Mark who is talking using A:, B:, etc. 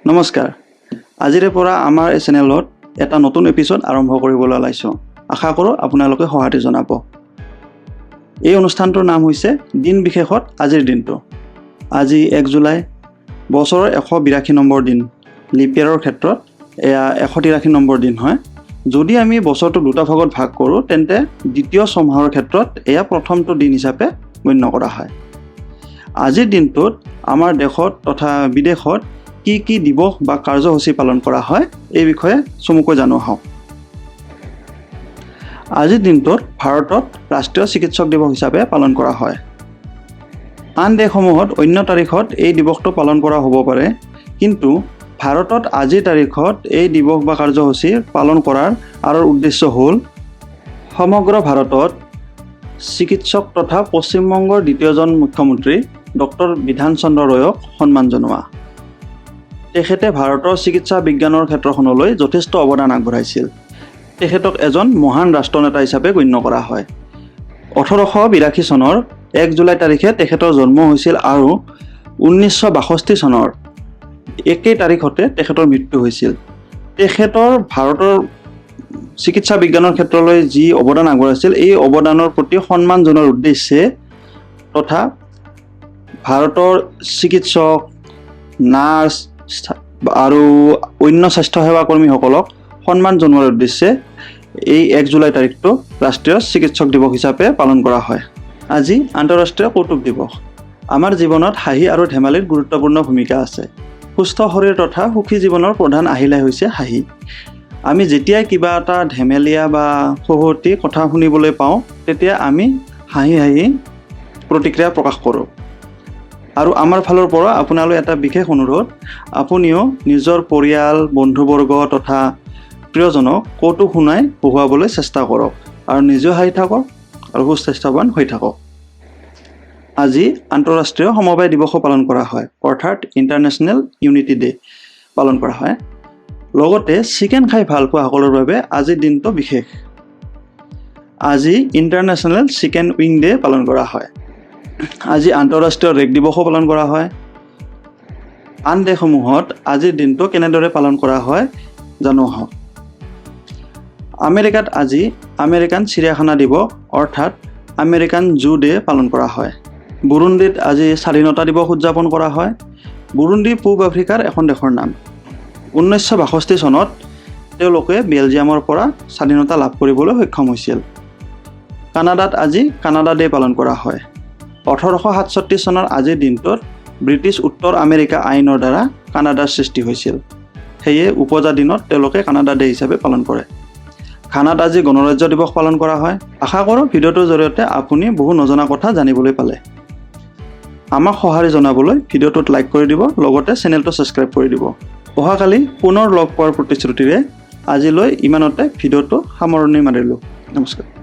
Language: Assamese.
A: নমস্কাৰ। আজিৰে পৰা আমাৰ এই চেনেলত এটা নতুন এপিছ'ড আৰম্ভ কৰিবলৈ ওলাইছোঁ। আশা কৰোঁ আপোনালোকে সঁহাৰি জনাব। এই অনুষ্ঠানটোৰ নাম হৈছে দিন বিশেষত আজিৰ দিনটো। আজি 1 জুলাই, বছৰৰ 182 নম্বৰ দিন। লিপ ইয়াৰৰ ক্ষেত্ৰত এয়া 183 নম্বৰ দিন হয়। যদি আমি বছৰটো দুটা ভাগত ভাগ কৰোঁ, তেন্তে দ্বিতীয় ছমাহৰ ক্ষেত্ৰত এয়া প্ৰথমটো দিন হিচাপে গণ্য কৰা হয়। আজিৰ দিনটোত আমাৰ দেশত তথা বিদেশত কি কি দিৱস বা কাৰ্যসূচী পালন কৰা হয়, এই বিষয়ে চমুকৈ জানো আহক। আজিৰ দিনটোত ভাৰতত ৰাষ্ট্ৰীয় চিকিৎসক দিৱস হিচাপে পালন কৰা হয়। আন দেশসমূহত অন্য তাৰিখত এই দিৱসটো পালন কৰা হ'ব পাৰে, কিন্তু ভাৰতত আজিৰ তাৰিখত এই দিৱস বা কাৰ্যসূচী পালন কৰাৰ আঁৰৰ উদ্দেশ্য হ'ল সমগ্ৰ ভাৰতত চিকিৎসক তথা পশ্চিমবংগৰ দ্বিতীয়জন মুখ্যমন্ত্ৰী ডক্টৰ বিধান চন্দ্ৰ ৰয়ক সন্মান জনোৱা। তেখেতে ভাৰতৰ চিকিৎসা বিজ্ঞানৰ ক্ষেত্ৰখনলৈ যথেষ্ট অৱদান আগবঢ়াইছিল। তেখেতক এজন মহান ৰাষ্ট্ৰনেতা হিচাপে গণ্য কৰা হয়। 1882 চনৰ 1 জুলাই তাৰিখে তেখেতৰ জন্ম হৈছিল আৰু 1962 চনৰ একেই তাৰিখতে তেখেতৰ মৃত্যু হৈছিল। তেখেতৰ ভাৰতৰ চিকিৎসা বিজ্ঞানৰ ক্ষেত্ৰলৈ যি অৱদান আগবঢ়াইছিল, এই অৱদানৰ প্ৰতি সন্মান জনোৱাৰ উদ্দেশ্যে তথা ভাৰতৰ চিকিৎসক, নাৰ্ছ আৰু অন্য স্বাস্থ্যসেৱা কৰ্মীসকলক সন্মান জনোৱাৰ উদ্দেশ্যে এই 1 জুলাই তাৰিখটো ৰাষ্ট্ৰীয় চিকিৎসক দিৱস হিচাপে পালন কৰা হয়। আজি আন্তঃৰাষ্ট্ৰীয় কৌতুক দিৱস। আমাৰ জীৱনত হাঁহি আৰু ধেমালিৰ গুৰুত্বপূৰ্ণ ভূমিকা আছে। সুস্থ শৰীৰ তথা সুখী জীৱনৰ প্ৰধান আহিলাই হৈছে হাঁহি। আমি যেতিয়াই কিবা এটা ধেমেলীয়া বা সুৱতি কথা শুনিবলৈ পাওঁ, তেতিয়া আমি হাঁহি হাঁহি প্ৰতিক্ৰিয়া প্ৰকাশ কৰোঁ। আৰু আমাৰ ফালৰ পৰা আপোনালৈ এটা বিশেষ অনুৰোধ, আপুনিও নিজৰ পৰিয়াল, বন্ধুবৰ্গ তথা প্ৰিয়জনক কৌতুক শুনাই হহুৱাবলৈ চেষ্টা কৰক আৰু নিজেও হাঁহি থাকক আৰু সুস্বাস্থ্যৱান হৈ থাকক। আজি আন্তঃৰাষ্ট্ৰীয় সমবায় দিৱসো পালন কৰা হয়, অৰ্থাৎ ইণ্টাৰনেশ্যনেল ইউনিটি ডে পালন কৰা হয়। লগতে চিকেন খাই ভাল পোৱাসকলৰ বাবে আজিৰ দিনটো বিশেষ। আজি ইণ্টাৰনেশ্যনেল চিকেন উইং ডে পালন কৰা হয়। আজি আন্তঃৰাষ্ট্ৰীয় ৰেক দিৱসো পালন কৰা হয়। আন দেশসমূহত আজিৰ দিনটো কেনেদৰে পালন কৰা হয় জানো আহক। আমেৰিকাত আজি আমেৰিকান চিৰিয়াখানা দিৱস, অৰ্থাৎ আমেৰিকান জু ডে পালন কৰা হয়। বুৰুণ্ডিত আজি স্বাধীনতা দিৱস উদযাপন কৰা হয়। বুৰুণ্ডি পূব আফ্ৰিকাৰ এখন দেশৰ নাম। 1962 চনত তেওঁলোকে বেলজিয়ামৰ পৰা স্বাধীনতা লাভ কৰিবলৈ সক্ষম হৈছিল। কানাডাত আজি কানাডা ডে পালন কৰা হয়। 1867 চনৰ আজিৰ দিনটোত ব্ৰিটিছ উত্তৰ আমেৰিকা আইনৰ দ্বাৰা কানাডাৰ সৃষ্টি হৈছিল। সেয়ে উপজা দিনত তেওঁলোকে কানাডা ডে হিচাপে পালন কৰে। ঘানাত আজি গণৰাজ্য দিৱস পালন কৰা হয়। আশা কৰোঁ ভিডিঅ'টোৰ জৰিয়তে আপুনি বহু নজনা কথা জানিবলৈ পালে। আমাক সঁহাৰি জনাবলৈ ভিডিঅ'টোত লাইক কৰি দিব, লগতে চেনেলটো ছাবস্ক্ৰাইব কৰি দিব। অহাকালি পুনৰ লগ পোৱাৰ প্ৰতিশ্ৰুতিৰে আজিলৈ ইমানতে ভিডিঅ'টো সামৰণি মাৰিলোঁ। নমস্কাৰ।